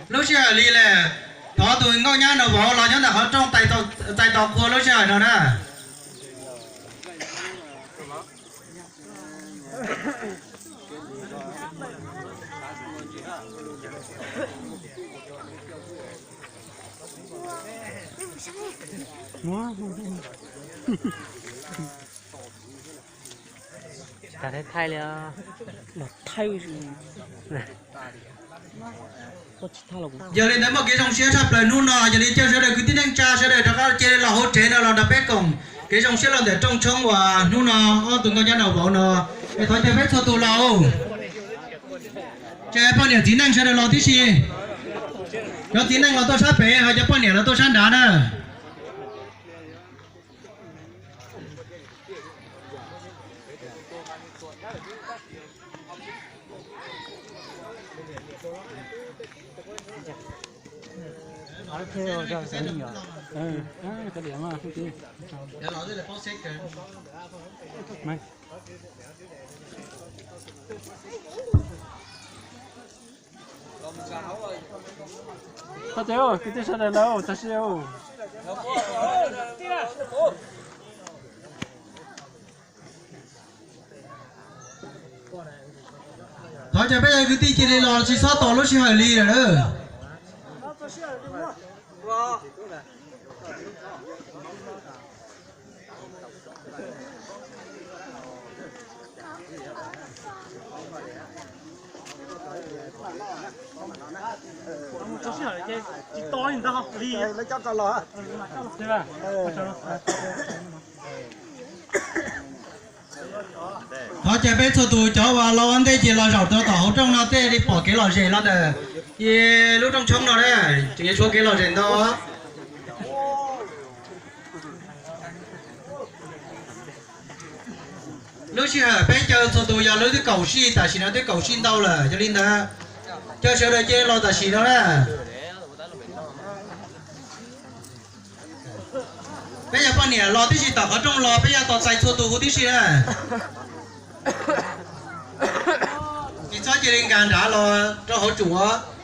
Lub sij hawm li lawm, thov tus nkauj nyab nraug vauv los nyob ntawm qhov rooj txais tos qhua lub sij hawm no na. Yog li ntawd muaj kev zoo siab tshaj plaws hnub no, yog li caw sawv daws kwv tij neej tsa sawv daws rov qab cia li los hauv tsev no los nrog peb koom kev zoo siab los ntawm rooj tshoob uas hnub no ob tug nkauj nyab nraug vauv no. Es thov caw peb txhua tus los, ces poj niam txiv neej sawv daws los tib si. Cov txiv neej los tuaj sab pem, ho cov poj niam los tuaj sab nrad na. Thov caw kwv tij sawv daws los tag si. Thov caw peb cov kwv tij cia li los tsis txhob tos lub sij hawm li lawm. Thov caw peb txhua tus cov uas los ua ntej ces los zaum rau tom hauv rooj no tej li pom kev lom zem los ntawm ces lub rooj tshoob no na, tseem yuav tshuav kev lom zem ntau. Lub sij hawm peb caw txhua tus yog lub twb kaum sij, tam sim no twb kaum sij ntau lawm, yog li ntawd caw sawv daws cia li los tam sim no na. Peb yog poj niam los tib si tom qhov rooj los peb yuav tos txais txhua tus huv tib si na. Tsis txhob cia li nkag nrad los rau hauv tsuas.